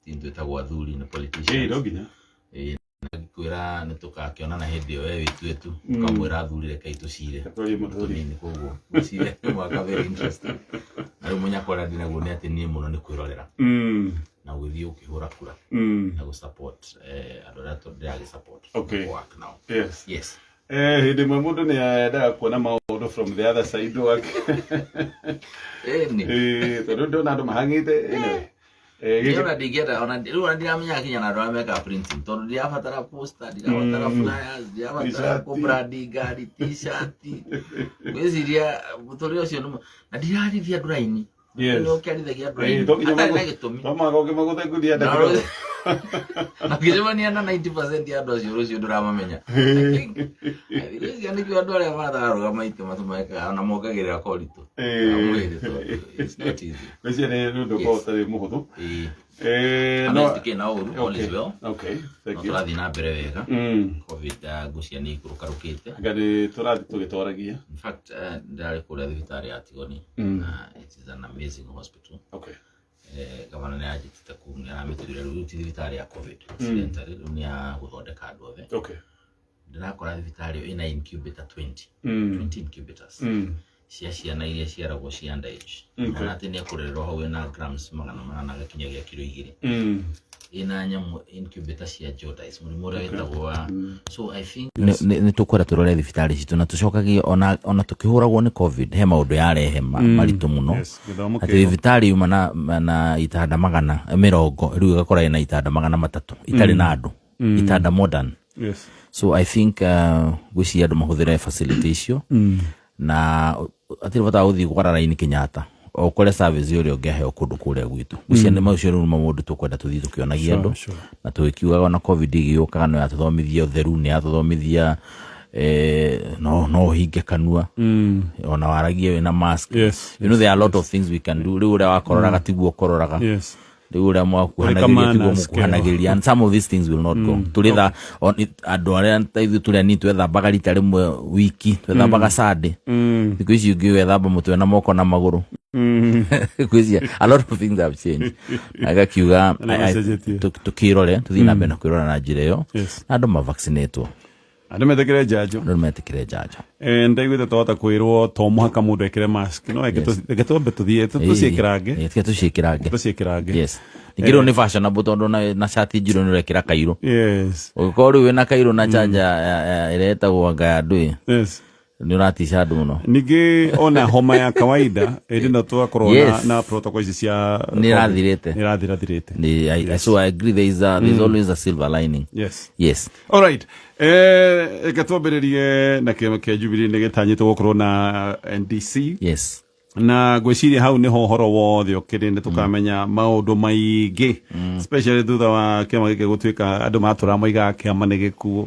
Team twĩtagwo athuri nĩ Ĩĩ, politicians. No nginya. Ĩĩ, kwĩra nĩ tũgakĩonana hĩndĩ ĩyo we wĩtuĩtu ũkamwĩra athuri rekei tũcire. Twarie mũthuri. Tũnini koguo ngwĩciria nĩ mwaka very interesting. Na rĩu mũnyaka ũrĩa ndĩnaguo nĩ atĩ niĩ mũno nĩ kwĩrorera na gũthiĩ ũkĩhũra kura na gũ support andũ arĩa ndĩragĩ support. Work now. Yes. Hĩndĩ ĩmwe mũndũ nĩ endaga kuona maũndũ from the other side wake. Ĩni. Tondũ ndona andũ mahang'ĩte anyway. Niĩ ona ndingĩenda ona rĩu ona ndiramenya kinya na andũ arĩa mekaga printing tondũ ndirabatara poster, ndirabatara flyers, ndirabatara T-shirt. kũbrandi ngari, T-shirt. Ngwĩciria mũtũrĩre ũcio nĩ na ndirarithia andũ raini. Nĩ ũkĩarithagia andũ raini To nginya hatarĩ na gĩtũmi. To mũhaka ũkĩmagũthe nguthi ya Na ndagĩtarĩ. Na ũngĩcemania na 90% ya andũ acio rũciũ ndũramamenya. Ngwĩciria nĩkĩo andũ arĩa matararũgama itĩ matũmekaga ona mongagĩrĩra koritũ. Mwĩrĩ tondũ it's not easy. Ngwĩciria nĩ ũndũ ũkoragwo ũtarĩ mũhũthũ. Ĩĩ. No Otherwise na ũru, all is well. Okay, thank No you. tũrathiĩ na mbere wega. Covid ngũcia nĩ ikũrũkarũkĩte. Anga nĩ tũrathiĩ tũgĩtoragia. In fact, ndĩrarĩ kũrĩa thibitarĩ ya Tigoni na it is an amazing hospital. Gavana nĩ anjĩtĩte kũu, nĩ aramĩtuire rĩu ti thibitarĩ ya Covid accidentally, rĩu nĩ ya gũthondeka andũ othe. Ndĩrakora thibitarĩ ĩyo ĩna incubator 20. 20 incubators cia ciana iria ciaragwo cia underage. Mwana atĩ nĩ ekũrererwo hau ena grams 800 agakinyagia kiro 2. Ĩna nyamũ incubator cia jaundice, mũrimũ ũrĩa wĩtagwo wa, so I think nĩ tũkwenda tũrore thibitarĩ citũ na tũcokagie ona tũkĩhũragwo nĩ Covid he maũndũ yarehe maritũ mũno. Yes, gĩthomo Atĩ kĩho. thibitarĩ yuma na itanda 120 rĩu ĩgakora ĩna itanda 300 itarĩ na andũ, itanda modern. So I think ngwĩciria andũ mahũthĩre facility icio na hatirĩ bata wa gũthiĩ gwara raini Kenyatta o kũrĩa service ũrĩa ũngĩaheo kũndũ kũrĩa gwitũ. Ngwĩciria nĩ macio rĩu nĩmo maũndũ tũkwenda tũthiĩ tũkĩonagia andũ na tũgĩkiugaga ona Covid ĩgĩũkaga no yatũthomithia ũtheru, nĩ yatũthomithia no ũhinge kanua ona waragie wĩna mask. You know there are a lot of things we can do. Rĩu ũrĩa wakororaga tiguo ũkororaga. Rĩu ũrĩa mwakuhanagĩria tiguo mask ĩyo. mũkuhanagĩria, and some of these things will not go. Tũrĩ tha andũ arĩa ta ithuĩ tũrĩ anini twethambaga rita rĩmwe wiki, twethambaga Sunday. Thikũ ici ũngĩ wethamba mũtwe na moko na magũrũ. Ngwĩciria a lot of things have changed. Na ngakiuga Nĩ macenjetie. tũkĩrore tũthiĩ na mbere na kwĩrora na njĩra ĩyo. Na andũ mavaccinatwo. Andũ metĩkĩre njanjo. Andũ metĩkĩre njanjo. Ndaiguĩte twahota kwĩrwo to mũhaka mũndũ ekĩre mask, no reke twambe tũthiĩ tũciĩkĩrange. Ĩĩ, tiga tũciĩkĩrange. Tũciĩkĩrange. Yes. Ningĩ rĩu nĩ fashionable tondũ na cati njirũ nĩ ũrekĩra kairũ. Ũngĩkorwo rĩu wĩna kairũ na chanja ĩrĩa ĩtagwo anga ya ndũĩ, nĩ ũratica andũ mũno. Ningĩ ona homa ya kawaida ĩndĩ no twakorwo na na protocol ici cia Nĩ ĩrathirĩte. Nĩ ĩrathirathirĩte. So I agree there is always a silver lining. Yes. All right. Reke twambĩrĩrie na kĩama kĩa Jubilee nĩ gĩtanyĩtwo gũkorwo na NDC. Na ngwĩciria hau nĩho ũhoro wothe ũkĩrĩ, nĩ tũkamenya maũndũ maingĩ especially thutha wa kĩama gĩkĩ gũtuĩka andũ matũra moigaga kĩama nĩ gĩkuũ.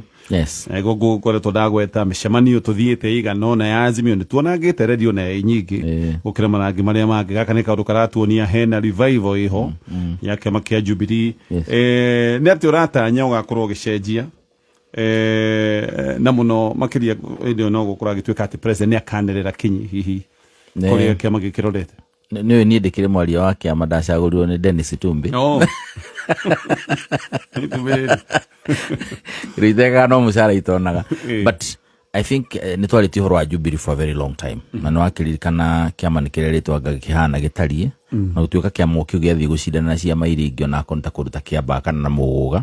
Gũkoretwo ndagweta mĩcemanio tũthiĩte ĩigana ũna ya Azimio, nĩ tuonangĩte redio na nyingĩ gũkĩra marangi marĩa mangĩ. Gaka nĩ kaũndũ karatuonia hena revival ĩho ya kĩama kĩa Jubilee. Nĩ atĩ ũratanya ũgakorwo ũgĩcenjia na mũno makĩria hĩndĩ ĩyo no gũkorwo agĩtuĩka atĩ president nĩ akanĩrĩra kinyi hihi kũrĩa kĩama gĩkĩrorete. Nĩ niĩ ndĩkĩrĩ mwaria wa kĩama, ndacagũrirwo nĩ Dennis Itumbi. Oh. Itumbi. Rĩu itekaga no mũcara itonaga. But I think nĩ twarĩtie ũhoro wa Jubilee for a very long time na nĩ wakĩririkana kĩama nĩ kĩrerĩtwo anga kĩhana gĩtariĩ na gũtuĩka kĩama kĩu gĩathiĩ gũcindana na ciama iria ingĩ onakorwo nĩ ta kũndũ ta Kĩambaa kana na Mũgũga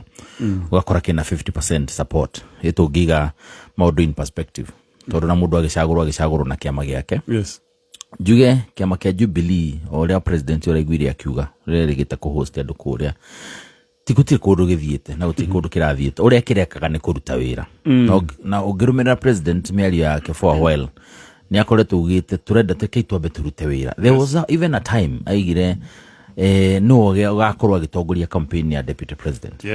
ũgakora kĩna 50% support. Ĩ tũngĩiga maũndũ in perspective tondũ na mũndũ agĩcagũrwo na kĩama gĩake. Njuge kĩama kĩa Jubilee o ũrĩa president ũraiguire akiuga rĩrĩa rĩgĩte kũ-host andũ kũrĩa, ti gũtirĩ kũndũ gĩthiĩte na gũtirĩ kũndũ kĩrathiĩte. Ũrĩa kĩrekaga nĩ kũruta wĩra. Na ũngĩrũmĩrĩra president mĩario yake for a while, nĩ akoretwo augĩte tũrenda rekei twambe tũrute wĩra. There was even a time aigire nĩwe ũgakorwo agĩtongoria campaign ya deputy president.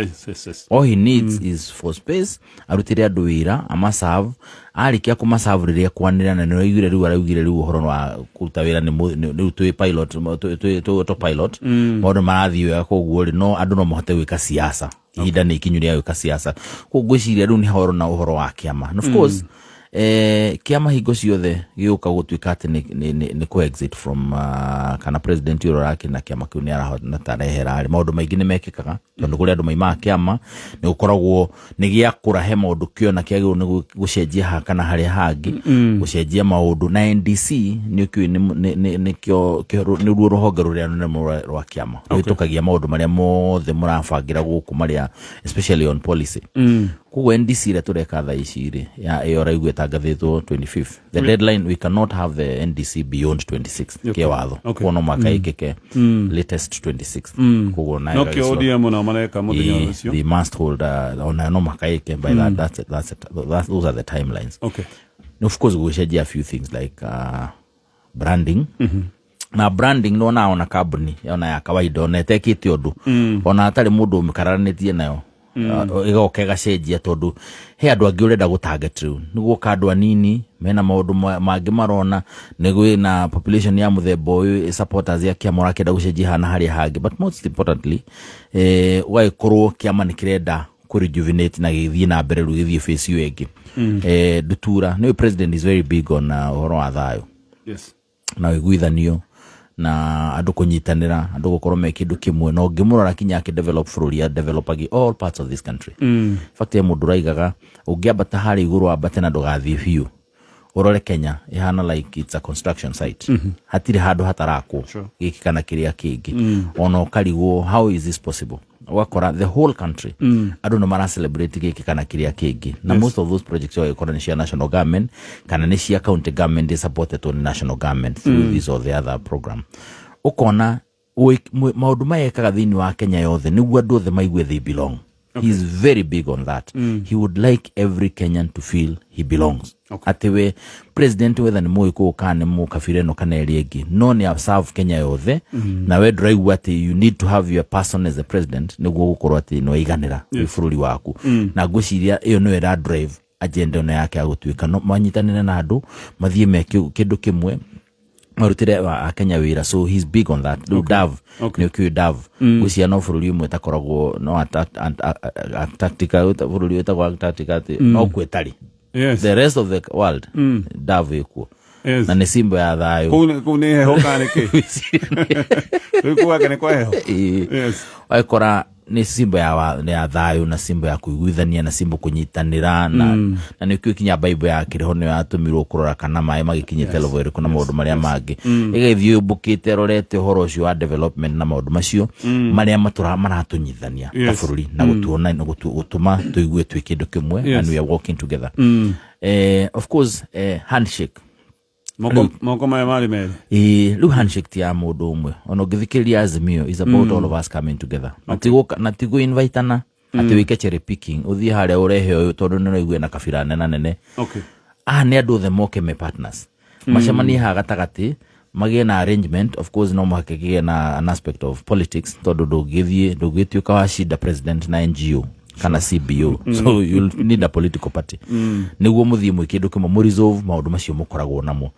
All he needs is for space arutĩre andũ wĩra amaserve, arĩkia kũmaserve rĩrĩa ekwanĩrĩra, na nĩraugire rĩu araugire rĩu ũhoro wa kũruta wĩra nĩ rĩu twĩ pilot, twĩ autopilot, maũndũ marathiĩ wega, koguo rĩ no andũ no mahote gwĩka siasa, ihinda nĩ ikinyu rĩa gwĩka siasa. Koguo ngwĩciria rĩu nĩ horo na ũhoro wa kĩama. And of course Kĩama hingo ciothe gĩũka gũtuĩka atĩ nĩ kũ exit from kana president ũrĩa ũrakĩrĩ na kĩama kĩu nĩ arahota tarehera rĩ, maũndũ maingĩ nĩ mekĩkaga, tondũ kũrĩ andũ maimaga kĩama, nĩ gũkoragwo nĩ gĩakũra, he maũndũ kĩona kĩagĩrĩirwo nĩ gũcenjia haha kana harĩa hangĩ, gũcenjia maũndũ. Na NDC nĩ ũkĩũĩ nĩkĩo nĩruo rũhonge rũrĩa rũnene mũno rwa kĩama, rũhĩtũkagia maũndũ marĩa mothe mũrabangĩra gũkũ, marĩa especially on policy. Koguo NDC ĩrĩa tũreka thaa ici rĩ, ya ĩyo ũraigua ĩtangathĩtwo 25th, the deadline, we cannot have the NDC beyond 26th kĩwatho. Koguo no mũhaka ĩkĩke latest 26th. Koguo nayo No kĩo ODM nao mareka mũthenya ũcio. They must hold ona no mũhaka ĩke by that. That's it, that's it. Those are the timelines. And of course gũgĩcenjia a few things like branding. Na branding nĩwona ona kambuni ona ya kawaida, ona ĩtekĩte ũndũ, ona hatarĩ mũndũ ũmĩkararanĩtie nayo, ĩgoka ĩgacenjia, tondũ he andũ angĩ ũrenda gũ target. Rĩu nĩ guoka andũ anini mena maũndũ mangĩ marona nĩ gwĩna population ya mũthemba ũyũ, supporters ya kĩama, ũrakĩenda gũcenjia hana harĩa hangĩ. But most importantly, ũgagĩkorwo kĩama nĩ kĩrenda kũ rejuvenate na gĩthiĩ na mbere, rĩu gĩthiĩ phase ĩyo ĩngĩ. Ndutura nĩwe president is very big on ũhoro wa thayũ na ũiguithanio na andũ kũnyitanĩra, andũ gũkorwo me kĩndũ kĩmwe. Na ũngĩmũrora kinya akĩ develop bũrũri, developagi all parts of this country. In fact, he mũndũ ũraigaga ũngĩambata harĩa igũrũ, wambate na ndũgathiĩ biũ, ũrore Kenya ĩhana like it's a construction site. Hatirĩ handũ hatarakwo gĩkĩ kana kĩrĩa kĩngĩ. Ona ũkarigwo, how is this possible? Ũgakora the whole country andũ nĩ mara celebrate gĩkĩ kana kĩrĩa kĩngĩ, na most of those projects ũgagĩkora nĩ cia national government kana nĩ cia county government supported nĩ national government through this or the other program. Ũkona maũndũ maya ekaga thĩinĩ wa Kenya yothe nĩguo andũ othe maigue they belong. He is very big on that. He would like every Kenyan to feel he belongs, atĩ we president, whether nĩ mũgĩkũyũ kana nĩ mũkabira ĩno kana ĩrĩa ĩngĩ, no nĩ serve Kenya yothe. Na we ndũraigua atĩ you need to have your person as the president nĩguo gũkorwo atĩ nĩ waiganĩra wĩ bũrũri waku. Na ngwĩciria ĩyo nĩyo ĩra drive agenda ĩno yake ya gũtuĩka no manyitanĩre na andũ mathiĩ me kĩndũ kĩmwe, marutĩre Akenya wĩra. So he's big on that. Rĩu Dove, nĩ ũkĩũĩ Dove, gwĩciria no bũrũri ũmwe ĩtakoragwo no Antarctica, bũrũri wĩtagwo Antarctica, atĩ no kuo ĩtarĩ. The rest of the world, Dove ĩkuo. Na nĩ symbol ya thayũ. Kũu nĩ heho kana nĩ kĩ? Rĩu kũu gwake nĩ kwa heho. Ĩĩ. Wagĩkora nĩ symbol ya thayũ, na symbol ya kũiguithania, na symbol kũnyitanĩra, na nĩ kĩo kinya Bible ya kĩrĩho nĩyo yatũmirwo kũrora kana maĩ magĩkinyĩte level ĩrĩkũ na maũndũ marĩa mangĩ. Ĩgagĩthiĩ yũmbũkĩte ĩrorete ũhoro ũcio wa development na maũndũ macio marĩa matũra maratũnyithania ta bũrũri na gũtuona na gũtũma tũigue twĩ kĩndũ kĩmwe and we are working together. Of course, handshake. Moko maya marĩ merĩ. Ĩĩ, rĩu handshake ti ya mũndũ ũmwe. Ona ũngĩthikĩrĩria Azimio is about all of us coming together, na ti na ti invitana atĩ wĩke cherry picking, ũthiĩ harĩa ũrehe ũyũ tondũ nĩ ũraigua na kabira nena nene. Aha nĩ andũ othe moke me partners, macemanie haha gatagatĩ, magĩe na arrangement. Of course no mũhaka kĩgĩe na an aspect of politics, tondũ ndũngĩthiĩ, ndũngĩtuĩka wa shinda president na NGO kana CBO. So you'll need a political party nĩguo mũthiĩ mwĩ kĩndũ kĩmwe, mũ resolve maũndũ macio mũkoragwo namo.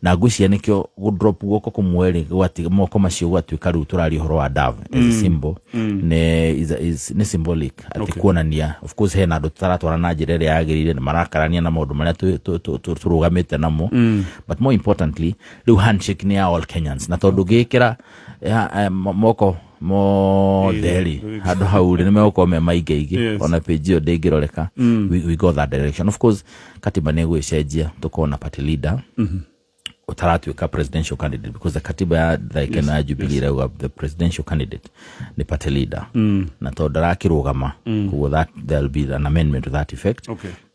Na ngwĩciria nĩkĩo gũ drop guoko kũmwe rĩ, moko macio gwatuĩka rĩu tũraria ũhoro wa dove as a symbol, nĩ is nĩ symbolic atĩ kuonania of course hena andũ tũtaratwara na njĩra ĩrĩa yagĩrĩire, nĩ marakarania na maũndũ marĩa tũrũgamĩte namo. But more importantly, rĩu handshake nĩ ya all Kenyans, na tondũ ngĩkĩra moko mothe rĩ handũ hau rĩ, nĩ megũkorwo me maingaingĩ. Ona page ĩyo ndĩngĩroreka. We go that direction. Of course katiba nĩ ĩgũgĩcenjia, tũkorwo na party leader ũtaratuĩka presidential candidate, because the katiba ya like ya Jubilee ĩrauga the presidential candidate nĩ party leader, na tondũ ndarakĩrũgama, koguo that there'll be an amendment to that effect.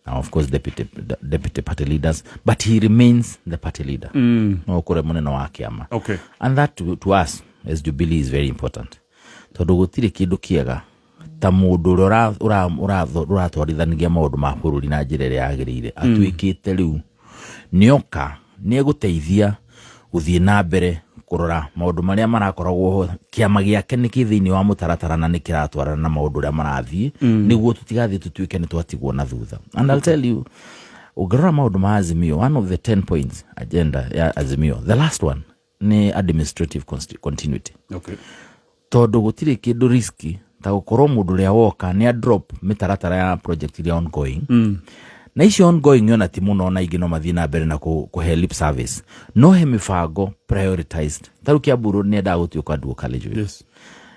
Now, of course, deputy party leaders, but he remains the party leader, no ũkũre mũnene wa kĩama. And that to us as Jubilee is very important, tondũ gũtirĩ kĩndũ kĩega ta mũndũ ũrĩa ũratwarithanagia maũndũ ma bũrũri na njĩra ĩrĩa yagĩrĩire atuĩkĩte rĩu nĩoka nĩ egũteithia gũthiĩ na mbere kũrora maũndũ marĩa marakoragwo ho, kĩama gĩake nĩ kĩ thĩinĩ wa mũtaratara na nĩ kĩratwarana na maũndũ ũrĩa marathiĩ, nĩguo tũtigathiĩ tũtuĩke nĩ twatigwo na thutha. And I'll tell you, ũngĩrora maũndũ ma Azimio, one of the 10 points agenda ya Azimio, the last one nĩ administrative continuity. Tondũ gũtirĩ kĩndũ risky ta gũkorwo mũndũ ũrĩa woka nĩ a drop mĩtaratara ya project iria ongoing. Na icio ongoing ona ti mũno, na ingĩ no mathiĩ na mbere na kũhe lip service, no he mĩbango prioritized. Ta rĩu Kiambu Road nĩ yendaga gũtuĩka dual carriageway.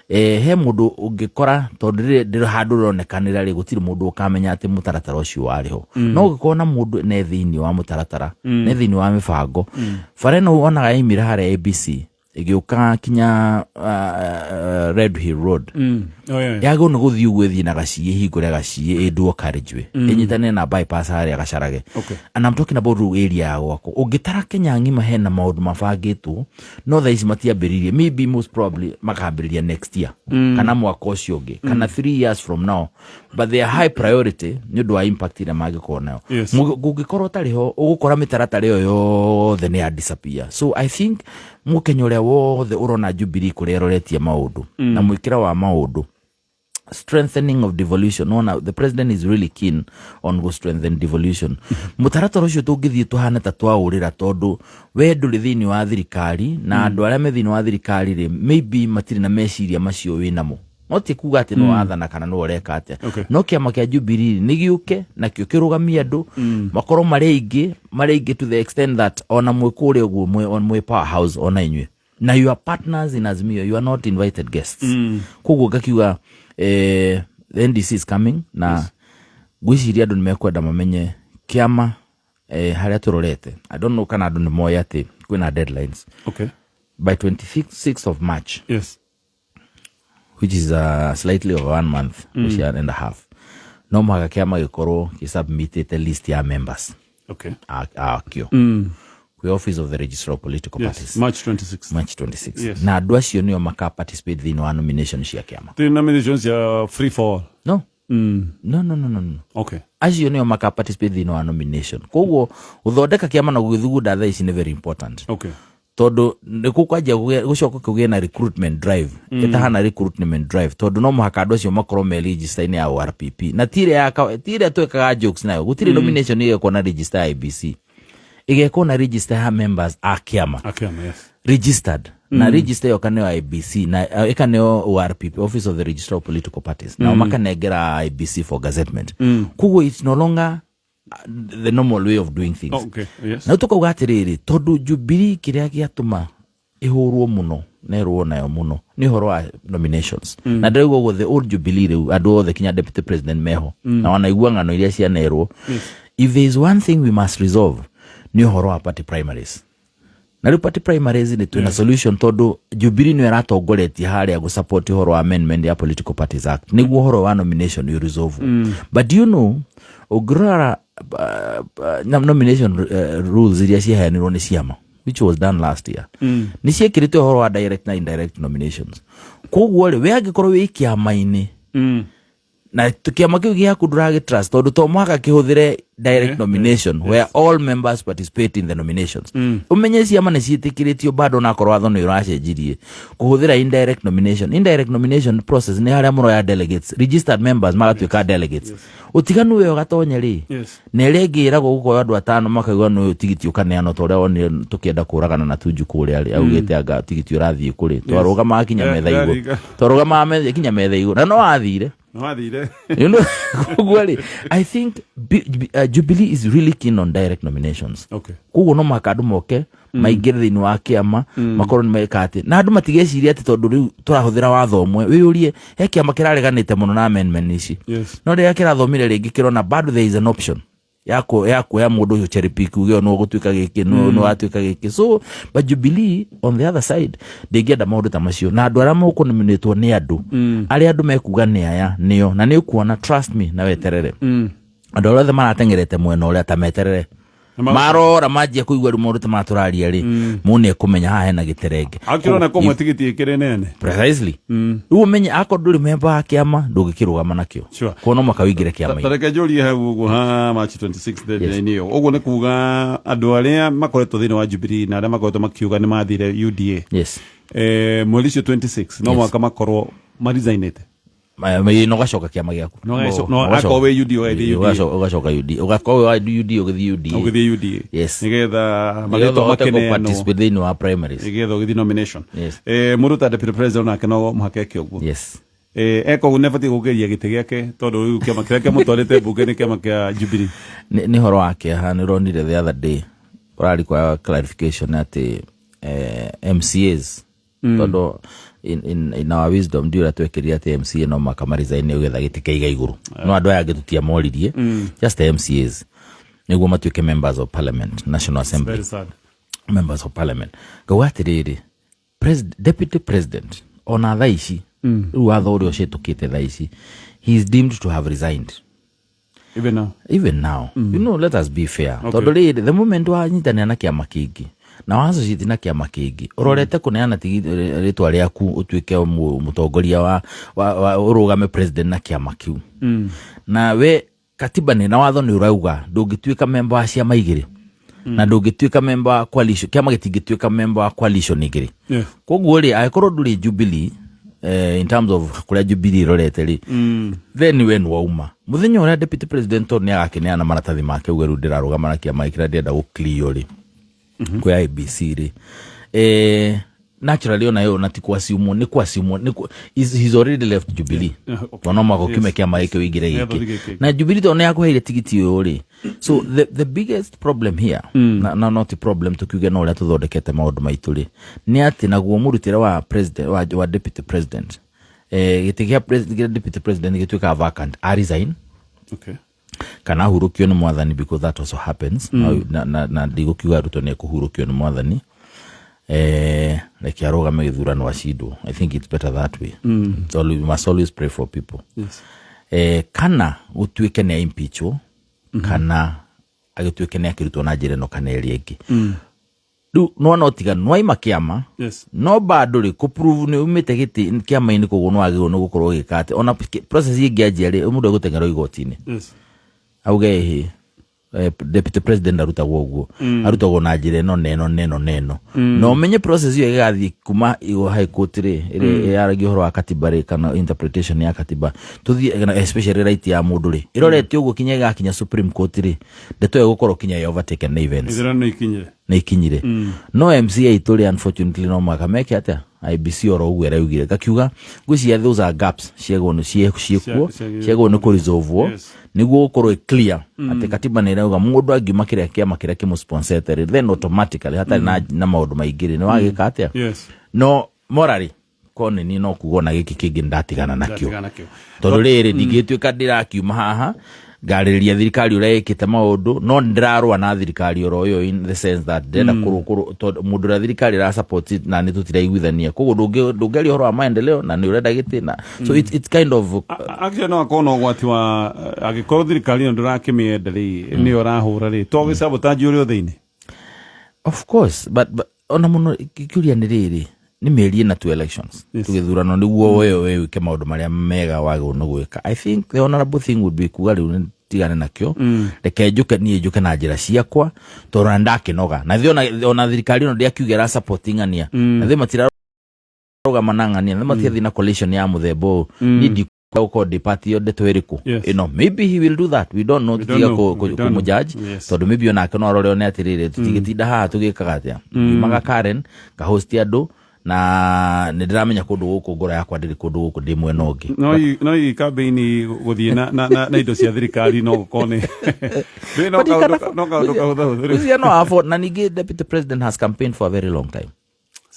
He mũndũ ũngĩkora, tondũ rĩrĩ ndĩrĩ handũ rĩronekanĩra rĩ, gũtirĩ mũndũ ũkamenya atĩ mũtaratara ũcio warĩ ho. No ũngĩkorwo na mũndũ ne thĩinĩ wa mũtaratara, ne thĩinĩ wa mĩbango, bara ĩno wonaga yaimĩra harĩa ABC ĩgĩũka kinya Red Hill Road. Oh, yeah. Yagĩrĩirwo nĩ gũthiĩ ũguo, ĩthiĩ na gaciĩ, ĩhingũre gaciĩ, ĩ dual carriageway, ĩnyitane na bypass harĩa Gacarage. And I'm talking about rĩu area ya gwakwa. Ũngĩtara Kenya ng'ima, hena maũndũ mabangĩtwo, no thaa ici matiambĩrĩirie. Maybe most probably makambĩrĩria next year kana mwaka ũcio ũngĩ kana 3 years from now, but they are high priority nĩ ũndũ wa impact ĩrĩa mangĩkorwo nayo. Kũngĩkorwo ũtarĩ ho, ũgũkora mĩtaratara ĩyo yothe nĩ ya disappear. So I think mũkenya ũrĩa wothe ũrona Jubilee kũrĩa ĩroretie maũndũ na mwĩkĩra wa maũndũ, strengthening of devolution, nona the president is really keen on go strengthen devolution. Mũtaratara ũcio tũngĩthiĩ tũhane ta twaũrĩra, tondũ we ndũrĩ thĩinĩ wa thirikari, na andũ arĩa me thĩinĩ wa thirikari rĩ, maybe matirĩ na meciria macio wĩ namo. No ti kuga atĩ no wathana kana no ũreka atĩa. No kĩama kĩa Jubilee nĩ gĩũke nakĩo kĩrũgamie andũ, makorwo marĩ aingĩ, marĩ aingĩ to the extent that ona mwĩ kũrĩa ũguo mwĩ powerhouse ona inyuĩ, na you are partners in Azimio, you are not invited guests. Koguo ngakiuga the NDC is coming, na ngwĩciria andũ nĩ mekwenda mamenye kĩama harĩa tũrorete. I don't know kana andũ nĩ moĩ atĩ kwĩna deadlines by 26th of March, which is slightly over one month, which and a half, no mũhaka kĩama gĩkorwo gĩsubmitĩte list ya members akĩo kwĩ Office of the Registrar of Political Parties. March 26. March 26. Na andũ acio nĩo maka participate thĩinĩ wa nomination cia kĩama. The nominations are free for all. No. No, no, no, no, no. Acio nĩo maka participate thĩinĩ wa nomination. Koguo gũthondeka kĩama na gũgĩthugunda thaa ici nĩ very important, tondũ nĩ gũkwanjia gũcoka kũgĩe na recruitment drive ĩtahana recruitment drive, tondũ no mũhaka andũ acio makorwo me register-inĩ ya ORPP, na ti ĩrĩa ti ĩrĩa twĩkaga jokes nayo. Gũtirĩ nomination ĩgekwo na register ya IEBC, ĩgekwo na register ya members a kĩama. Akiama, yes. Registered na register ĩyo kaneo IEBC na ĩkaneo ORPP, Office of the Registrar of Political Parties, nao makanengera IEBC for gazettement. Koguo it's no longer the normal way of doing things. Na tukauga atĩrĩrĩ, tondũ Jubilee kĩrĩa gĩatũma ĩhũrwo mũno na ĩrũo nayo mũno nĩ ũhoro wa nominations, na ndĩraigua ũguo the old Jubilee rĩu andũ othe kinya deputy president meho na wanaigua ng'ano iria cianerwo. If there is one thing we must resolve, nĩ ũhoro wa party primaries. Na rĩu party primaries nĩ twĩna solution, tondũ Jubilee nĩyo ĩratongoretie harĩa gũsupport ũhoro wa amendment ya Political Parties Act nĩguo ũhoro wa nomination ũ resolve. But do you know, ũngĩrora nomination rules iria ciaheanirwo nĩ ciama, which was done last year, nĩ ciĩkĩrĩte ũhoro wa direct na indirect nominations. Koguo rĩ, we angĩkorwo wĩ kĩama-inĩ na kĩama kĩu gĩaku ndũragĩ trust, tondũ to mũhaka kĩhũthĩre direct nomination where all members participate in the nominations, ũmenye ciama nĩ ciĩtĩkĩrĩtio bado, onakorwo watho nĩ ũracenjirie, kũhũthĩra indirect nomination. Indirect nomination process nĩ harĩa mũroya delegates, registered members magatuĩka delegates. Ũtiganu ũyũ gatonye rĩ, na ĩrĩa ĩngĩ ĩragwo gũkoywo andũ atano makaigua nĩ ũyũ tigiti ũkaneanwo, ta ũrĩa wonire tũkĩenda kũragana na Tunju kũrĩa rĩ, augĩte anga tigiti ũrathiĩ kũrĩ twarũgamaga kinya metha igũrũ. Twarũgamaga kinya metha igũrũ na no wathire. No wathire. Koguo rĩ, I think Jubilee is really keen on direct nominations. Koguo no mũhaka andũ moke maingĩre thĩinĩ wa kĩama, makorwo nĩ meka atĩ na andũ matigeciria atĩ tondũ rĩu tũrahũthĩra watho ũmwe. Wĩyũrie, he kĩama kĩrareganĩte mũno na amendment ici, no rĩrĩa kĩrathomire rĩngĩ kĩrona bado there is an option ya kuoya mũndũ ũcio cherry pick, uge nũ ũgũtuĩka gĩkĩ, nũ watuĩka gĩkĩ. So but Jubilee on the other side ndĩngĩenda maũndũ ta macio, na andũ arĩa mũkũnominatwo nĩ andũ arĩa andũ mekuga nĩ aya nĩo, na nĩ ũkuona, trust me, na weterere, andũ arĩa othe marateng'erete mwena ũrĩa ta meterere marora manjia kũigua rĩu maũndũ ta maya tũraria rĩ, mũndũ nĩ ekũmenya haha hena gĩterenge. Akĩrona kũmwe tigiti ĩkĩrĩ nene. Precisely. Rĩu ũmenye akorwo ndũrĩ memba wa kĩama, ndũngĩkĩrũgama nakĩo. Kuo no mũhaka ũingĩre kĩama-inĩ. Tareke njũrie hau ũguo ha March 26 deadline ĩyo, ũguo nĩ kuga andũ arĩa makoretwo thĩinĩ wa Jubilee na arĩa makoretwo makiuga nĩ mathire UDA, mweri ũcio 26 no mũhaka makorwo maresignĩte? No ũgacoka kĩama gĩaku. No akorwo wĩ UDA, ũgathiĩ UDA. Ũgacoka UDA, ũgakorwo wĩ UDA ũgĩthiĩ UDA. Ũgĩthiĩ UDA. Yes. Nĩgetha nĩgetha marĩtwa ũhote makeneanwo kũ-participate thĩinĩ wa primaries. Nĩgetha ũgĩthiĩ nomination. Yes. Mũndũ ta deputy president nake no mũhaka eke ũguo? Yes. Eka ũguo nĩ abatiĩ gũkĩria gĩtĩ gĩake, tondũ rĩu kĩama kĩrĩa kĩamũtwarĩte mbunge nĩ kĩama kĩa Jubilee. Nĩ horo wa kĩeha. Nĩ ũronire the other day ũrari kwa clarification atĩ MCAs, tondũ in our wisdom ndiũ ũrĩa twekĩrire atĩ MCA no maka maresign ũgetha gĩtĩ kĩiga igũrũ, no andũ aya angĩ tũtiamoririe, just the MCAs nĩguo matuĩke members of parliament, National Assembly. Very sad. Members of parliament. Ngauga atĩrĩrĩ, deputy president ona thaa ici, rĩu watho ũrĩa ũcĩtũkĩte thaa ici, he is deemed to have resigned. Even now. Even now. Let us be fair, tondũ rĩrĩ, the moment wanyitanĩra na kĩama kĩngĩ na wassociate na kĩama kĩngĩ, ũrorete kũneana rĩtwa rĩaku ũtuĩke mũtongoria wa ũrũgame president na kĩama kĩu, na we katiba nĩ na watho nĩ ũrauga ndũngĩtuĩka member wa ciama igĩrĩ, na ndũngĩtuĩka member wa coalition, kĩama gĩtingĩtuĩka member wa coalition igĩrĩ. Koguo rĩ, angĩkorwo ndũrĩ Jubilee, in terms of kũrĩa Jubilee ĩrorete rĩ, then we nĩwauma mũthenya ũrĩa deputy president tondũ nĩ agakĩneana maratathi make uge rĩu ndĩrarũgama na kĩama kĩrĩa ndĩrenda gũclear rĩ kwĩ IEBC rĩ, naturally ona yo na ti kwasiumwo nĩ kwasiumwo nĩ he's already left Jubilee. Tondũ no mwaka ũkiume kĩama gĩkĩ ũingĩre Nĩgetha gĩkĩ. ũthiĩ gĩkĩ. Na Jubilee tondũ nĩ yakũheire tigiti ũyũ rĩ, so the biggest problem here, na not problem, tukiuge no ũrĩa tũthondekete maũndũ maitũ rĩ, nĩ atĩ naguo mũrutĩre wa president wa deputy president, gĩtĩ gĩa deputy president gĩtuĩkaga vacant a resign kana ahurũkio nĩ mwathani, because that also happens. Na ndigũkiuga Ruto nĩ ekũhurũkio nĩ mwathani, reke arũgame gĩthurano acindwo. I think it's better that way. We must always pray for people. Kana gũtuĩke nĩ aimpeachwo, kana agĩtuĩke nĩ akĩrutwo na njĩra ĩno kana ĩrĩa ĩngĩ. Rĩu nĩwona ũtiganu, nĩwaima kĩama, no bado rĩ, kũprove nĩ umĩte gĩtĩ kĩama-inĩ, koguo nĩ wagĩrĩirwo nĩ gũkorwo ũgĩka atĩ ona process ĩngĩanjia rĩ, mũndũ egũteng'erwo igoti-inĩ auge ĩhĩ, deputy president arutagwo ũguo, arutagwo na njĩra ĩno na ĩno na ĩno na ĩno, na ũmenye process ĩyo ĩgathiĩ kuma igũ high court rĩ, ĩrĩa yaragia ũhoro wa katiba rĩ, kana interpretation ya katiba, tũthiĩ na especially right ya mũndũ rĩ, ĩrorete ũguo kinya ĩgakinya Supreme Court rĩ, ndeto ĩyo ĩgũkorwo kinya ĩ overtaken nĩ events. Ithurano ikinyire. Nĩ ikinyire. No MCA itũ rĩ, unfortunately no mũhaka meke atĩa, IEBC oro ũguo ĩraugire, ngakiuga ngwĩciria those are gaps ciagwo nĩ ciĩkuo, ciagwo nĩ kũresolvwo nĩguo gũkorwo ĩ clear atĩ katiba nĩ ĩrauga mũndũ angiuma kĩrĩa kĩama kĩrĩa kĩmũsponsete rĩ, then automatically hatarĩ na maũndũ maingĩ rĩ, nĩ wagĩka atĩa. No morally ko nĩ niĩ no kuga ona gĩkĩ kĩngĩ ndatigana nakĩo. Ndatigana nakĩo. Tondũ rĩrĩ, ndingĩtuĩka ndĩrakiuma haha ngarĩrĩria thirikari ũrĩa ĩkĩte maũndũ, no ndĩrarũa na thirikari oro ĩyo in the sense that ndĩrenda kũrũ tondũ mũndũ ũrĩa thirikari ĩra support na nĩ tũtiraiguithania, koguo ndũngĩaria ũhoro wa maendeleo na nĩ ũrenda gĩtĩ na so it's kind of Actually no akorwo na ũgwati wa angĩkorwo thirikari ĩno ndũrakĩmĩenda rĩ, nĩyo ũrahũra rĩ, to gĩsabotage ũrĩa thĩinĩ. Of course, but ona mũno kĩũria nĩ rĩrĩ, nĩ mĩeri ĩna to elections, tũgĩthurano, nĩguo we wĩke maũndũ marĩa mega wagĩrĩirwo nĩ gwĩka. I think the honorable thing would be kuga rĩu nĩ tigane nakĩo, reke njũke niĩ, njũke na njĩra ciakwa, tondũ ona ndakĩnoga na thĩ ona thirikari ĩno ndĩakiuga ĩra support ng'ania, na thĩ matirarũgama na ng'ania, na thĩ matirathiĩ na coalition ya mũthemba ũyũ, niĩ ndikuga gũkorwo ndĩ party ĩyo ndeto ĩrĩkũ ĩno. Maybe he will do that, we don't know. We don't tũtiga know. We don't know. kũmũjudge, tondũ maybe onake no arore one atĩrĩrĩ, tũtigĩtinda haha tũgĩkaga atĩa, ngiumaga Karen ngahost andũ na nĩ ndĩramenya kũndũ gũkũ ngoro yakwa ndĩrĩ kũndũ gũkũ, ndĩ mwena ũngĩ. No i campaign gũthiĩ na indo cia thirikari no gũkorwo nĩ Ndũĩ no But he kaũndũ can no kaũndũ kahũthahũthũ rĩu. Ngwĩciria no afford, na ningĩ deputy president has campaigned for a very long time.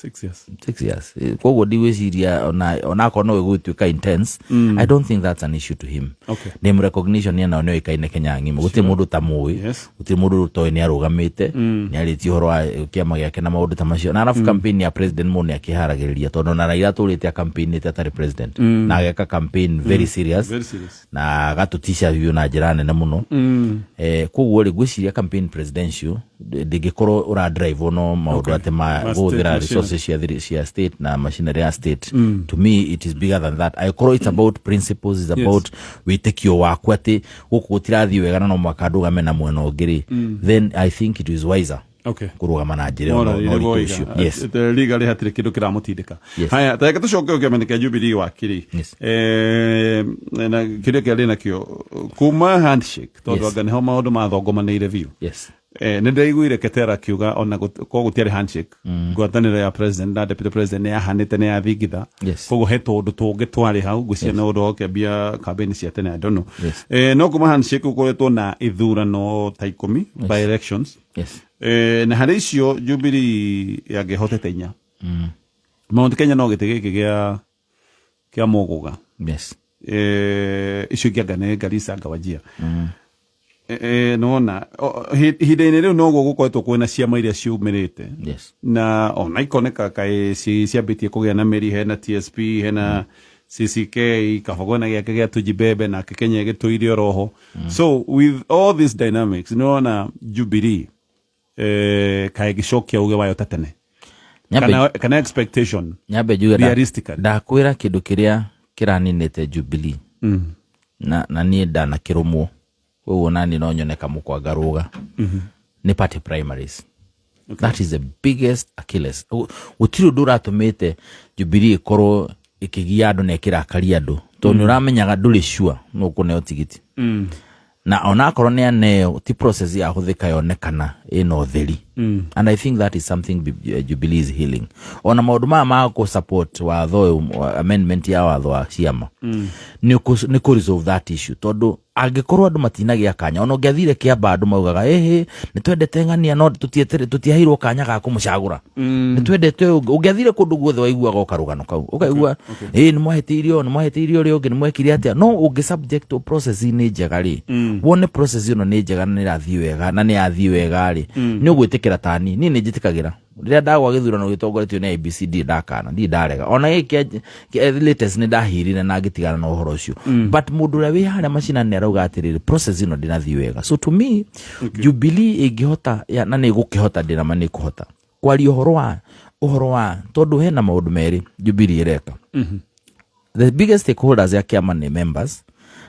6 years. 6 years. Koguo ndigwĩciria ona onakorwo no ĩgũtuĩka intense, I don't think that's an issue to him. Name recognition ĩno nĩ oĩkaine Kenya ng'ima, gũtirĩ mũndũ ũtamũĩ. Gũtirĩ mũndũ ũtoĩ nĩ arũgamĩte, nĩ arĩtie ũhoro wa kĩama gĩake na maũndũ ta macio, na arabu campaign ya president mũndũ nĩ akĩharagĩrĩria, tondũ na Raila atũrĩte campaign atarĩ president na ageka campaign very serious, Very serious. Na agatũtisha biũ na njĩra nene mũno. Koguo rĩ, ngwĩciria campaign presidential ndĩngĩkorwo ũra drive no maũndũ atĩ ma Ma state gũhũthĩra machinery. Resources cia state na machinery ya state. To me it is bigger than that. Angĩkorwo it's about principles, it's about wĩtĩkio waku atĩ gũkũ gũtirathiĩ wega na no mũhaka ndũgame na mwena ũngĩ rĩ, then I think it is wiser kũrũgama na njĩra ĩyo na ũritũ ũcio. Yes. Legally hatirĩ kĩndũ kĩramũtindĩka. Haya, tareke tũcoke kĩama kĩa Jubilee wakiri. Na kĩrĩa kĩarĩ nakĩo kuma handshake, tondũ anga nĩho maũndũ mathongomanĩire biũ. Nä ndĩraiguire Ketera akiuga ona korwo gũtiarĩ handshake, ngwatanĩro ya president na deputy president nĩ yahanĩte, nĩ yathingitha. Koguo he tũndũ tũngĩ twarĩ hau, ngwĩciria nĩ ũndũ wa ũkĩambia campaign cia tene, I don't know. No kuma handshake gũkoretwo na ithurano ta 10, by elections. Na harĩ icio Jubilee yangĩhotete 4. Mount Kenya no gĩtĩ gĩkĩ kĩa Mũgũga. Icio ingĩ anga nĩ Garissa, anga Wajir. Nona ihinda-inĩ rĩu noguo gũkoretwo kwĩna ciama iria ciumĩrĩte na ona ikoneka kaĩ ciambĩtie kũgĩa na mĩri. Hena TSP, hena CCK, Kabagona gĩake gĩa Tujibebe, nake Kenya ĩgĩtũire oroho. So with all these dynamics, nĩwona Jubilee kaĩ ĩgĩcokia uge wayo ta tene kana expectation Nyambe njuge realistically? Ndakwĩra kĩndũ kĩrĩa kĩraninĩte Jubilee na niĩ ndanakĩrũmwo, koguo nani no nyone kamũkwa ngarũga, nĩ party primaries. That is the biggest Achilles. Gũtirĩ ũndũ ũratũmĩte Jubilee ĩkorwo ĩkĩgia andũ na ĩkĩrakaria andũ, tondũ nĩ ũramenyaga ndũrĩ sure nũ ũkũneo tigiti, na onakorwo nĩ aneo, ti process yahũthĩka yonekana ĩna ũtheri. And I think that is something Jubilee is healing. Ona maũndũ maya ma kũ support watho ũyũ, amendment ya watho wa ciama, nĩ kũ resolve that issue, tondũ angĩkorwo andũ matinagĩa kanya, ona ũngĩathire Kĩamba, andũ maugaga, "Ĩhĩ, nĩ twendete ng'ania, no tũtiaheirwo kanya ga kũmũcagũra, nĩ twendete ũyũ ũngĩ." Ũngĩathire kũndũ guothe waiguaga o karũgano kau, ũkaigua, "Ĩ, nĩ mwahĩtĩirio, nĩ mwahĩtĩirio ũrĩa ũngĩ, nĩ mwekire atĩa." No ũngĩ subject to process nĩ njega rĩ, wone process ĩno nĩ njega na nĩ ĩrathiĩ wega, na nĩ yathiĩ wega rĩ, nĩ ũgwĩtĩkĩra. Tani niĩ nĩ njĩtĩkagĩra rĩrĩa ndagwa gĩthurano gĩtongoretio nĩ IBC, ndirĩ ndakana, ndirĩ ndarega. Ona gĩkĩ latest nĩ ndahirire na ngĩtigana na ũhoro ũcio, but mũndũ ũrĩa wĩ harĩa macinani nĩ arauga atĩrĩrĩ, process ĩno ndĩnathiĩ wega. So to me, Jubilee ĩngĩhota na nĩ ĩgũkĩhota, ndĩna nĩ ĩkũhota kwaria ũhoro wa tondũ hena maũndũ merĩ Jubilee ĩreka. The biggest stakeholders ya kĩama nĩ members,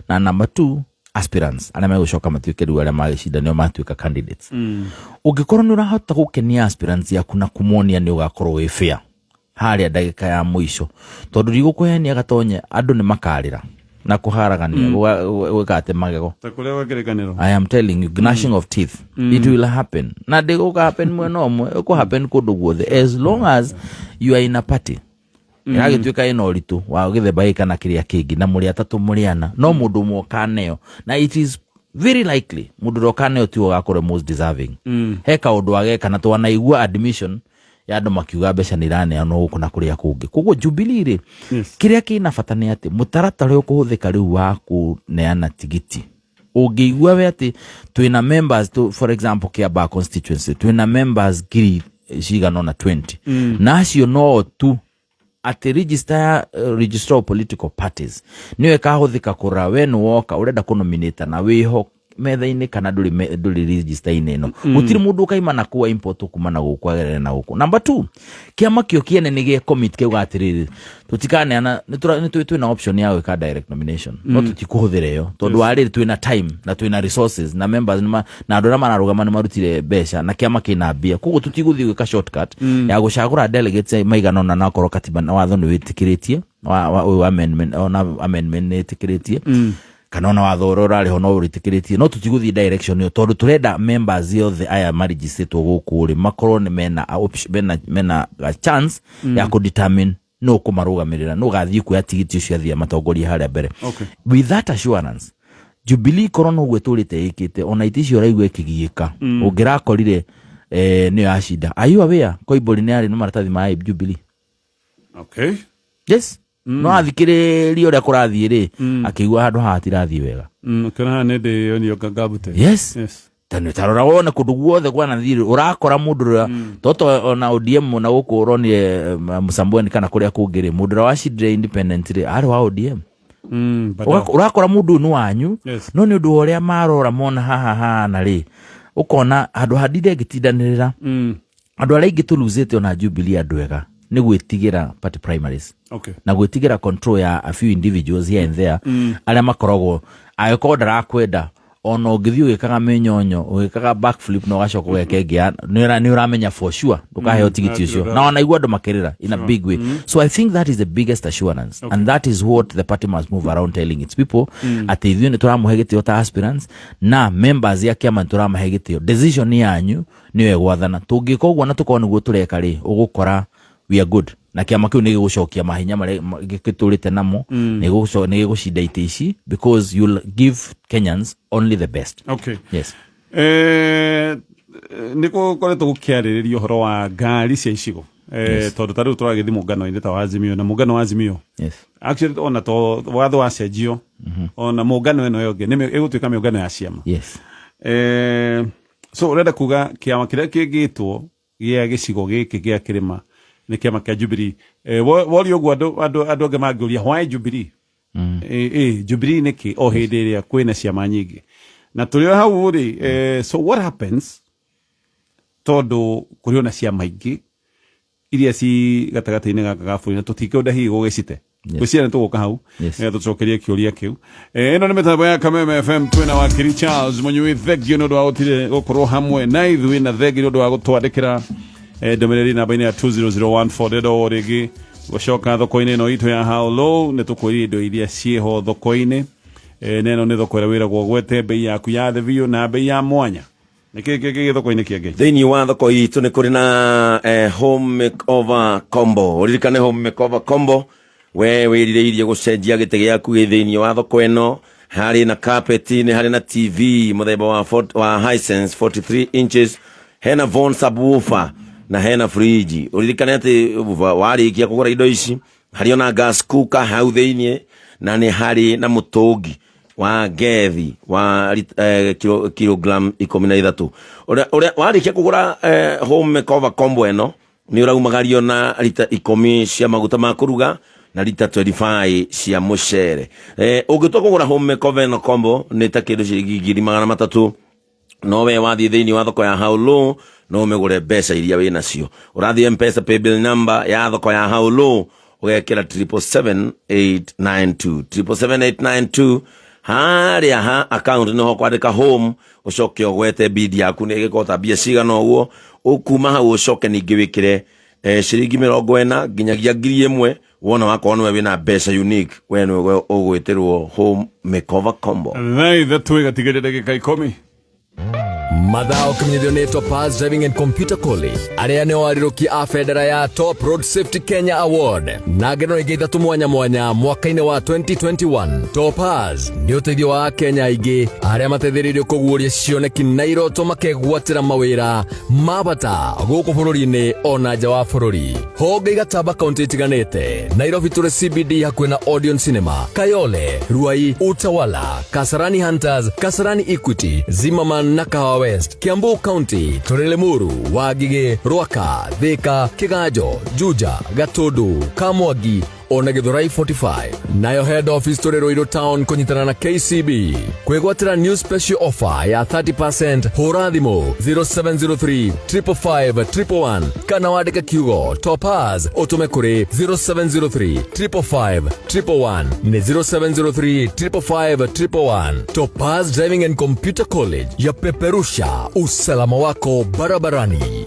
na number two, aspirants arĩa megũcoka matuĩke rĩu arĩa magĩcinda nĩo matuĩka candidates. Ũngĩkorwo nĩ ũrahota gũkenia aspirants yaku na kũmonia nĩ ũgakorwo wĩ fair harĩa ndagĩka ya mũico, tondũ ndigũkũhenia, gatonye, andũ nĩ makarĩra na kũharagania, gwĩka atĩ magego. Ta kũrĩa gwakĩrĩkanĩro. I am telling you, gnashing of teeth. It will happen. Na ndĩgũka happen mwena ũmwe, ĩkũ happen kũndũ guothe as long as you are in a party ĩragĩtuĩka ĩna ũritũ wa gĩthemba gĩkĩ kana kĩrĩa kĩngĩ, na mũrĩ atatũ, mũrĩ ana, no mũndũ ũmwe ũkaneo, na it is very likely mũndũ ũrĩa ũkaneo tiwe ũgakorwo most deserving. He kaũndũ ageka, na twanaigua admission ya andũ makiuga mbeca nĩ iraneanwo gũkũ na kũrĩa kũngĩ. Koguo Jubilee rĩ, kĩrĩa kĩna bata nĩ atĩ mũtaratara ũrĩa ũkũhũthĩka rĩu wa kũneana tigiti, ũngĩigua we atĩ twĩna members to, for example, Kiambaa constituency twĩna members ngiri cigana ũna 20, na acio no tu atĩ register ya registrar of political parties nĩyo ĩkahũthĩka kũrora we nĩ woka ũrenda kũnominate na wĩho metha-inĩ kana ndũrĩ register-inĩ ĩno. Gũtirĩ mũndũ ũkaima na kũa import kuma na gũkũ agerere na gũkũ. Number two, kĩama kĩo kĩene nĩ gĩa commit kĩuga atĩrĩrĩ, tũtikaneana, nĩ twĩna option ya gwĩka direct nomination, no tũtikũhũthĩra ĩyo tondũ wa rĩrĩ, twĩna time na twĩna resources na members na andũ arĩa mararũgama nĩ marutire mbeca na kĩama kĩna mbia, koguo tũtigũthiĩ gwĩka shortcut ya gũcagũra delegates maigana ũna, na okorwo katiba na watho nĩ wĩtĩkĩrĩtie wa amendment, ona amendment nĩ ĩtĩkĩrĩtie, kana ona watho ũrĩa ũrarĩ ho no ũrĩtĩkĩrĩtie, no tũtigũthiĩ direction ĩyo tondũ tũrenda members othe aya marigistĩtwo gũkũ rĩ makorwo nĩ mena a option, mena a chance ya kũdetermine nũ ũkũmarũgamĩrĩra, nũ ũgathiĩ kuoya tigiti ũcio athiĩ amatongorie harĩa mbere. With that assurance, Jubilee korwo noguo ĩtũrĩte ĩkĩte, ona iti icio ũraigua ĩkĩgiĩka, ũngĩrakorire nĩyo yacinda. Are you aware Koimbũri nĩ arĩ na maratathi ma Jubilee? Yes, no athikĩrĩria ũrĩa kũrathiĩ rĩ, akĩigua handũ haha hatirathiĩ wega. Ũkĩona haha nĩ ndĩyonio ngangabute. Yes. Ta nĩ tarora wone kũndũ guothe kwanathiĩ ũrakora mũndũ ũrĩa toto ona ODM na gũkũ ũronire Msambweni kana kũrĩa kũngĩ rĩ, mũndũ ũrĩa wacindire independent rĩ arĩ wa ODM. Ũrakora mũndũ ũyũ nĩ wanyu, no nĩ ũndũ wa ũrĩa marora mona haha hana rĩ, ũkona handũ handinde ngĩtindanĩrĩra. Andũ arĩa aingĩ tũluzĩte ona Jubilee, andũ ega, nĩ gwĩtigĩra party primaries na gwĩtigĩra control ya a few individuals here and there, arĩa makoragwo angĩkorwo ndarakwenda. Ona ũngĩthiĩ ũgĩkaga mĩnyonyo, ũgĩkaga backflip na ũgacoka ũgeka ĩngĩ nĩ ũramenya for sure ndũkaheo tigiti ũcio. Na wanaigua andũ makĩrĩra in a big way. So I think that is the biggest assurance, and that is what the party must move around telling its people, atĩ ithuĩ nĩ tũramũhe gĩtĩo ta aspirants, na members ya kĩama nĩ tũramahe gĩtĩo. Decision yanyu nĩyo ĩgwathana. Tũngĩka ũguo na tũkorwo nĩguo tũreka rĩ, ũgũkora we are good, na kĩama kĩu nĩ gĩgũcokia mahinya marĩa gĩtũrĩte namo, nĩ gĩgũcinda itĩ ici, because you'll give Kenyans only the best. Yes. Nä gå koretwo gå kä arä rä rio å horo wa ngari cia icigo, tondå ta rä u tå ragä thi må ngano-inä ta wa Azimio, na må ngano wa Azimio actually ona to watho wacenjio, ona må ngano ä no ä ngä nä ä gå tuä ka mä ngano ya ciama. So ũrenda kuga kĩama kĩrĩa kĩngĩtwo gĩa gĩcigo gĩkĩ gĩa kĩrĩma nĩ kĩama kĩa Jubilee. Woria ũguo andũ angĩ mangĩũria, why Jubilee? Jubilee nĩkĩ o hĩndĩ ĩrĩa kwĩna ciama nyingĩ na tũrĩ o hau rĩ? So what happens, tondũ kũrĩ ona ciama ingĩ iria ci gatagatĩ-inĩ gaka ga bũrũri na tũtingĩenda hihi gũgĩcite? Ngwĩciria nĩ tũgũka hau tũcokerie kĩũria kĩu. Ĩno nĩ mĩtambo ya Kameme FM, twĩna wakiri Charles Mũnyui. Thengio nĩ ũndũ wa gũtire gũkorwo hamwe na ithuĩ, na thengio nĩ ũndũ wa gũtwandĩkĩra ndũmĩrĩri namba-inĩ ya 20014. Ndĩrenda o rĩngĩ gũcoka thoko-inĩ ĩno itũ ya How Low, nĩ tũkwĩria indo iria ciĩho thoko-inĩ. Na ĩno nĩ thoko ĩrĩa wĩragwo gwete bei yaku ya thĩ biũ na bei ya mwanya. Nĩ kĩ kĩ kĩ thoko-inĩ kĩangĩ? Thĩinĩ wa thoko itũ nĩ kũrĩ na home makeover combo. Ũririkane home makeover combo, we wĩrirĩirie gũcenjia gĩtĩ gĩaku gĩ thĩinĩ wa thoko ĩno. Harĩ na carpet, nĩ harĩ na TV mũthemba wa Hisense 43 inches, hena Von subwoofer na hena fridge. Ũririkane atĩ warĩkia kũgũra indo ici, harĩ ona gas cooker hau thĩinĩ, na nĩ harĩ na mũtũngi wa ngethi wa kilogram 13. Ũrĩa warĩkia kũgũra home makeover combo ĩno, nĩ ũraumagario na rita 10 cia maguta ma kũruga na rita 25 cia mũcere. Ũngĩtua kũgũra home makeover ĩno combo, nĩ ta kĩndũ ciringi 300,000, no we wathiĩ thĩinĩ wa thoko ya How Low no ũmĩgũre mbeca iria wĩ nacio. Ũrathiĩ Mpesa paybill number ya thoko ya How Low, ũgekĩra 777892, 777892. Harĩa ha account nĩho kwandĩka home, ũcoke ũgwete bid yaku nĩ ĩgĩkorwo ta mbia cigana ũguo. Ũkuma hau ũcoke ningĩ wĩkĩre ciringi 40 nginyagia 1000. Wona wakorwo nĩwe wĩna mbeca unique, we nĩwe ũgwĩtĩrwo home makeover combo. 3:00 ĩgatigĩria ndagĩka 10. Mathaa ũkimenyithio nĩ Topaz Driving and Computer College, arĩa nĩo arirũki a bendera ya Top Road Safety Kenya Award na ngeno ingĩ ithatũ mwanya mwanya mwaka-inĩ wa 2021. Topaz nĩ ũteithio wa Akenya aingĩ arĩa mateithĩrĩirio kũguũria cioneki na iroto, makegwatĩra mawĩra ma bata gũkũ bũrũri-inĩ ona nja wa bũrũri. Honge igatamba kaunti itiganĩte: Nairobi tũrĩ CBD hakuhĩ na Odeon Cinema, Kayole, Ruai, Utawala, Kasarani Hunters, Kasarani Equity, Zimmerman na Kahawa West. Kiambu County tũrĩ Limuru, Wangigĩ, Rwaka, Thika, Kiganjo, Juja, Gatundu, Kamwangi ona Githurai 45. Nayo head office tũrĩ Ruiru Town kũnyitana na KCB. Kwĩgwatĩra new special offer ya 30%, hũra thimũ 0703 555 111 kana wandĩke kiugo Topaz ũtũme kũrĩ 0703 555 111. Nĩ 0703 555 111. Topaz Driving and Computer College yapeperusha usalama wako barabarani.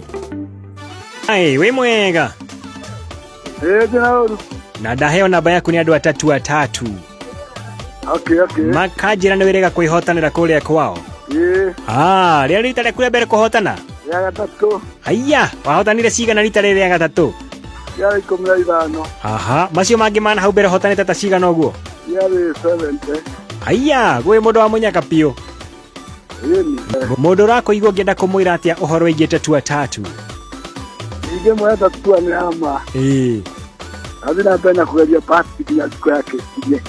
Ai, wĩ mwega? Ĩĩ, ndĩna ũru. Na ndaheo namba yaku nĩ andũ atatu atatu. Okay. Makanjĩra nĩ wĩrĩga kwĩhotanĩra kũrĩa kwao. Ĩĩ. Ah, rĩarĩ rita rĩaku rĩa mbere kũhotana? Rĩa gatatũ. Haiya, wahotanire cigana rita rĩrĩ rĩa gatatũ? Rĩarĩ 15. Aha, macio mangĩ mana hau mbere hotanĩte ta cigana ũguo? Rĩarĩ 70. Haiya, gwĩ mũndũ wa mũnyaka biũ. Ĩni. Mũndũ ũrakũigua ũngĩenda kũmwĩra atĩa ũhoro wĩgiĩ tatua tatu? Ingĩmwĩra tatua nĩ ama. Athiĩ na mbere na kũgeria bahati nginya thikũ yake ĩkinye.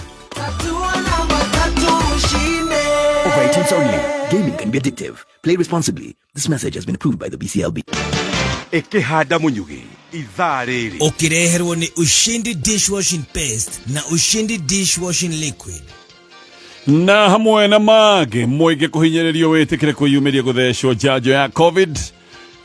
Over 18s only. Gaming can be addictive. Play responsibly. This message has been approved by the BCLB. Ĩkĩhanda mũnyugĩ ithaa rĩrĩ. Ũkĩreherwo nĩ Ushindi Dishwashing Paste na Ushindi Dishwashing Liquid. Na hamwe na mangĩ, mũingĩ kũhinyĩrĩrio wĩtĩkĩre kwĩyumĩria gũthecwo njanjo ya COVID.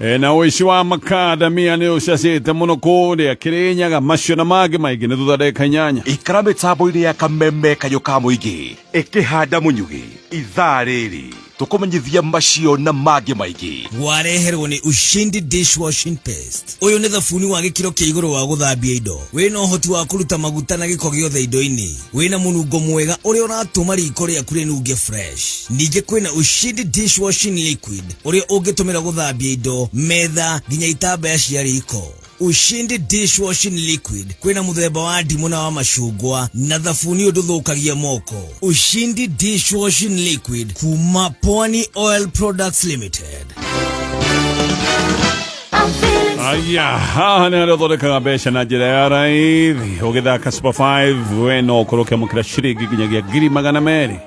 Na ũici wa makadamia nĩ ũcacĩte mũno kũrĩa Kĩrĩnyaga, macio na mangĩ maingĩ nĩ thutha ndagĩka 8. Ikara mĩtambo-inĩ ya kameme kayũ ka mũingĩ ĩkĩhanda mũnyugĩ ithaa rĩrĩ tũkũmenyithia macio na mangĩ maingĩ. Wareherwo nĩ Ushindi Dishwashing Paste. Ũyũ nĩ thabuni wa gĩkĩro kĩa igũrũ wa gũthambia indo, wĩna ũhoti wa kũruta maguta na gĩko gĩothe indo-inĩ, wĩna mũnungo mwega ũrĩa ũratũma riko rĩaku rĩnunge fresh. Ningĩ kwĩna Ushindi Dishwashing Liquid ũrĩa ũngĩtũmĩra gũthambia indo, metha nginya itambaya cia riko. Ushindi Dishwashing Liquid kwĩna mũthemba wa ndimũ na wa macungwa na thabuni ũyũ ndũthũkagia moko. Ushindi Dishwashing Liquid kuma Pwani Oil Products Limited. Aya, haha nĩ harĩa ũthondekaga mbeca na njĩra ya raithi. Ũgĩthaka Super 5 we no ũkorwo ũkĩamũkĩra ciringi nginyagia 200,000.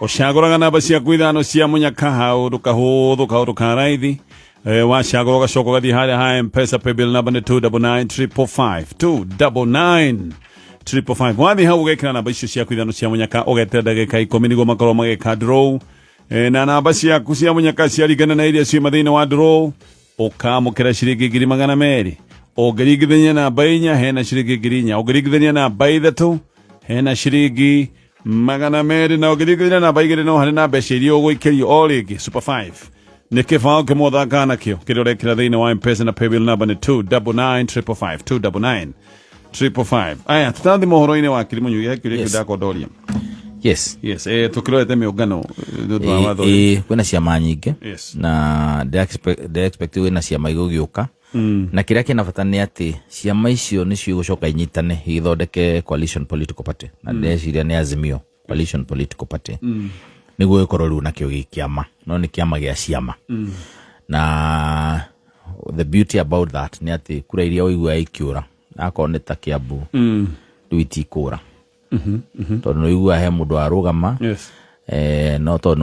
Ũcagũraga namba ciaku ithano cia mũnyaka, haũndũ kahũthũ, kaũndũ ka raithi. Wacagũra ũgacoka ũgathiĩ harĩa ha Mpesa, paybill number nĩ 299555, 299555. Wathiĩ hau ũgekĩra namba icio ciaku ithano cia mũnyaka, ũgetera ndagĩka 10 nĩguo makorwo magĩka draw. Na namba ciaku cia mũnyaka ciaringana na iria ciuma thĩinĩ wa draw, ũkamũkĩra ciringi 200,000. Ũngĩringithania namba 4 hena ciringi 4,000, ũngĩringithania namba 3 hena ciringi 200, na ũngĩringithania namba 2 no harĩ na mbeca iria ũgũikĩrio o rĩngĩ. Super 5 nĩ kĩbaũ kĩmwe ũthakaga nakĩo kĩrĩa ũrekĩra thĩinĩ wa Mpesa, na paybill number nĩ 299555, 299555. Aya, tũtathiĩ mohoro-inĩ wa Kirimunyugi, he kĩũria kĩu ndakondoria. Yes. Yes, tũkĩrorete mĩũngano nĩ ũndũ wa watho ũyũ. Kwĩna ciama nyingĩ. Na ndĩra-expect kwĩna ciama igũgĩũka. Na kĩrĩa kĩna bata nĩ atĩ ciama icio nĩcio igũcoka inyitane igĩthondeke coalition political party, na ndĩreciria nĩ Azimio Coalition Political Party nĩguo gĩkorwo rĩu nakĩo gĩ kĩama, no nĩ kĩama gĩa ciama. Na the beauty about that nĩ atĩ kura iria ũiguaga ikĩũra, akorwo nĩ ta Kiambu, rĩu itikũra, tondũ nĩ ũiguaga he mũndũ warũgama, no tondũ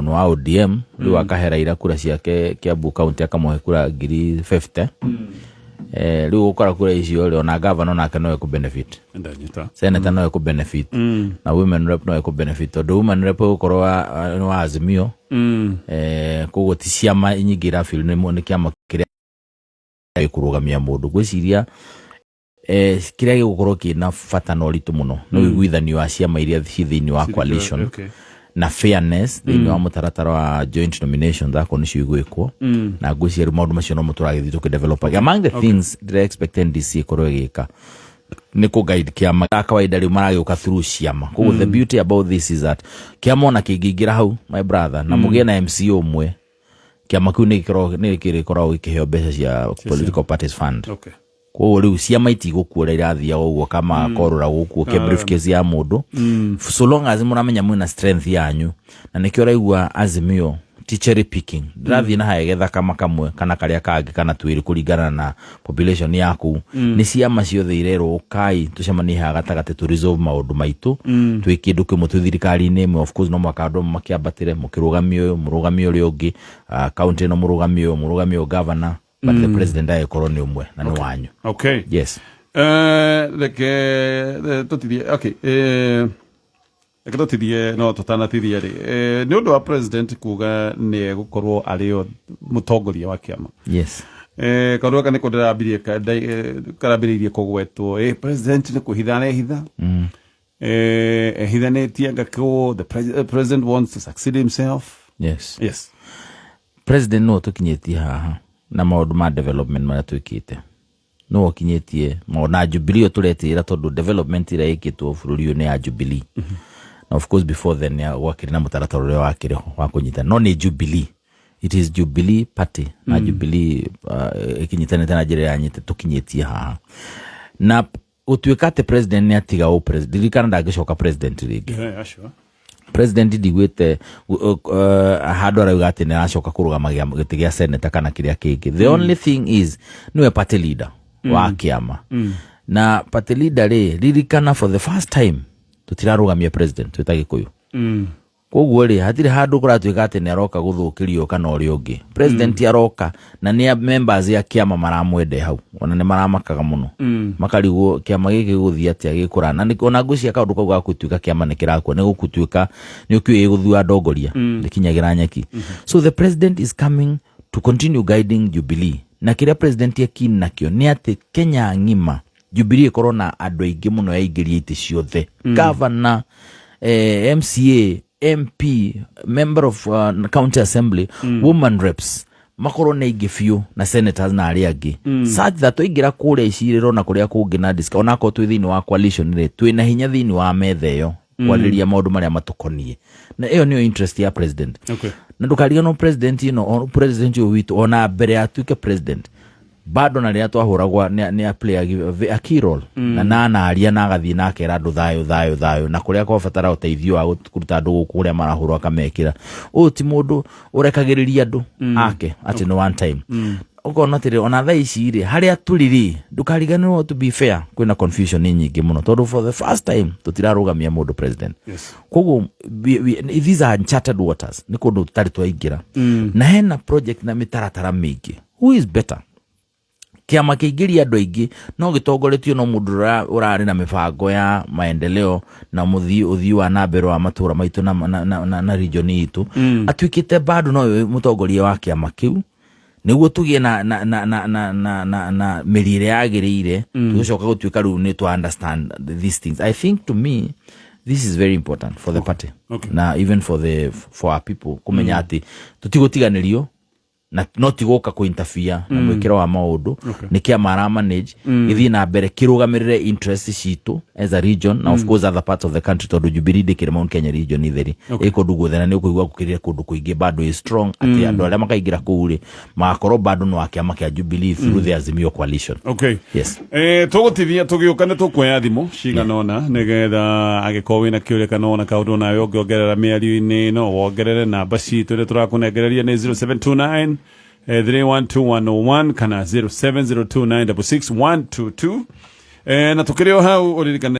nĩ wa ODM, rĩu akahe Raila kura ciake Kiambu County, akamũhe kura 50,000. Rĩu ũgũkora kura icio rĩ, ona gavana onake no ekũ benefit, Ndanyita. Senator no ekũ benefit, na women rep no ekũ benefit, tondũ women rep ũgũkorwo nĩ wa Azimio. Koguo ti ciama nyingĩ irafeel nĩ kĩama kĩrĩa gĩkũrũgamia mũndũ. Ngwĩciria kĩrĩa gĩgũkorwo kĩna bata na ũritũ mũno nĩ ũiguithanio wa ciama iria ci thĩinĩ wa coalition na fairness thĩinĩ wa mũtaratara wa joint nomination, akorwo nĩcio igwĩkwo. Na ngwĩciria rĩu maũndũ macio nomo tũragĩthiĩ tũkĩdevelopaga. Among the things ndĩra expect NDC ĩkorwo ĩgĩka nĩ kũ guide kĩama. Ga kawaida rĩu maragĩũka through ciama, koguo the beauty about this is that kĩama ona kĩngĩingĩra hau, my brother, na mũgĩe na MC ũmwe, kĩama kĩu nĩ kĩrĩkoragwo gĩkĩheo mbeca cia political parties fund. Koguo rĩu ciama itigũkua ũrĩa irathiaga ũguo, kama korũra gũkũ ke briefcase ya mũndũ, so long as mũramenya mwĩna strength yanyu. Na nĩkĩo ũraigua Azimio ti cherry picking, ndĩrathiĩ na haegetha kama kamwe kana karĩa kangĩ kana twĩrĩ kũringana na population yaku. Nĩ ciama ciothe irerwo, ũkai tũcemanie haha gatagatĩ, tũ resolve maũndũ maitũ twĩ kĩndũ kĩmwe, twĩ thirikari-inĩ ĩmwe. Of course no mũhaka andũ amwe makĩambatĩre, mũkĩrũgamia ũyũ, mũrũgamie ũrĩa ũngĩ, county ĩno mũrũgamie ũyũ, mũrũgamie ũyũ governor, but the president agĩkorwo nĩ ũmwe na nĩ wanyu. Yes. Reke tũtithie, okay, reke tũtithie, no tũtanatithie rĩ, nĩ ũndũ wa president kuga nĩ egũkorwo arĩ o mũtongoria wa kĩama. Kaũndũ gaka nĩko ndĩrambirie karambĩrĩirie kũgwetwo, president nĩ kwĩhitha arehitha, ehithanĩtie ngakĩwo the president wants to succeed himself. Yes. President nĩwe ũtũkinyĩtie haha na maũndũ ma development marĩa twĩkĩte, nĩwe ũkinyĩtie maũndũ na Jubilee ĩyo tũretĩĩra, tondũ development ĩrĩa ĩkĩtwo bũrũri ũyũ nĩ ya Jubilee. Na of course before then gwakĩrĩ na mũtaratara ũrĩa wakĩrĩ ho wa kũnyita, no nĩ Jubilee, it is Jubilee Party na Jubilee ĩkĩnyitanĩte na njĩra ĩrĩa nyite tũkinyĩtie haha. Na gũtuĩka atĩ president nĩ atiga ũ president, ririkana ndangĩcoka president rĩngĩ. Yeah, sure. President ndigwĩte handũ arauga atĩ nĩ aracoka kũrũgama gĩtĩ gĩa senator kana kĩrĩa kĩngĩ. The only thing is nĩwe party leader wa kĩama, na party leader rĩ, ririkana for the first time tũtirarũgamia president twĩ ta Gĩkũyũ. Koguo rĩ, hatirĩ handũ kũratuĩka atĩ nĩ aroka gũthũkĩrio kana ũrĩa ũngĩ. President aroka na nĩ members ya kĩama maramwende hau, ona nĩ maramakaga mũno, makarigwo kĩama gĩkĩ gĩgũthiĩ atĩa gĩkũra. Na ona ngwĩciria kaũndũ kau ga gũtuĩka kĩama nĩ kĩrakua, nĩ gũtuĩka nĩ ũkĩũĩ gĩgũthua ndongoria ndĩkinyagĩra nyeki. So the president is coming To continue guiding Jubilee, na kĩrĩa president ekeen nakĩo nĩ atĩ Kenya ng'ima Jubilee ĩkorwo na andũ aingĩ mũno yaingĩria itĩ ciothe, governor, MCA, MP, member of county assembly, woman reps, makorwo nĩ aingĩ biũ, na senators na arĩa angĩ, such that twaingĩra kũrĩa icirĩro na kũrĩa kũngĩ na onakorwo twĩ thĩinĩ wa coalition rĩ, twĩna hinya thĩinĩ wa metha ĩyo kwarĩrĩria maũndũ marĩa matũkoniĩ, na ĩyo nĩyo interest ya president. Na ndũkariganwo president ĩno, president ũyũ witũ, ona mbere atuĩke president bado na rĩrĩa twahũragwa nĩ a play a key role, na anaria na agathiĩ na akera andũ thayũ, thayũ, thayũ, na kũrĩa kwabatara ũteithio wa kũruta andũ gũkũ kũrĩa marahũrwo akamekĩra. Ũyũ ti mũndũ ũrekagĩrĩria andũ ake atĩ nĩ one time. Ũkona atĩrĩ, ona thaa ici rĩ, harĩa tũrĩ rĩ, ndũkariganĩrwo, to be fair, kwĩna confusion nĩ nyingĩ mũno tondũ for the first time tũtirarũgamia mũndũ president. Koguo these are uncharted waters, nĩ kũndũ tũtarĩ twaingĩra, na hena project na mĩtaratara mĩingĩ. Who is better? Kĩama kĩingĩria andũ aingĩ no gĩtongoretio no mũndũ ũrarĩ na mĩbango ya maendeleo na mũthii ũthii wa na mbere wa matũra maitũ na region itũ, atuĩkĩte bado nowe mũtongoria wa kĩama kĩu, nĩguo tũgĩe na mĩri ĩrĩa yagĩrĩire, tũgĩcoka gũtuĩka rĩu nĩ twa understand these things. I think to me this is very important for the party na even for our people kũmenya atĩ tũtigũtiganĩrio na no ti gũka kũ interfere na mwĩkĩro wa maũndũ. Nĩ kĩama ara manage gĩthiĩ na mbere kĩrũgamĩrĩre interest citũ as a region na of course other parts of the country, tondũ Jubilee ndĩkĩrĩ Mount Kenya region itheri, ĩ kũndũ guothe, na nĩ ũkũigua gũkĩrĩre kũndũ kũingĩ bado ĩ strong, atĩ andũ arĩa makaingĩra kũu rĩ, magakorwo bado no a kĩama kĩa Jubilee through the Azimio coalition. Yes. Tũgũtithia tũgĩũka nĩ tũkuoya thimũ cigana ũna nĩgetha angĩkorwo wĩna kĩũria kana ona kaũndũ nawe ũngĩongerera mĩario-inĩ, no wongerere. Namba citũ ĩrĩa tũrakũnengereria nĩ 0729 312101 kana 0702966122, na tũkĩrĩ o hau ũririkane.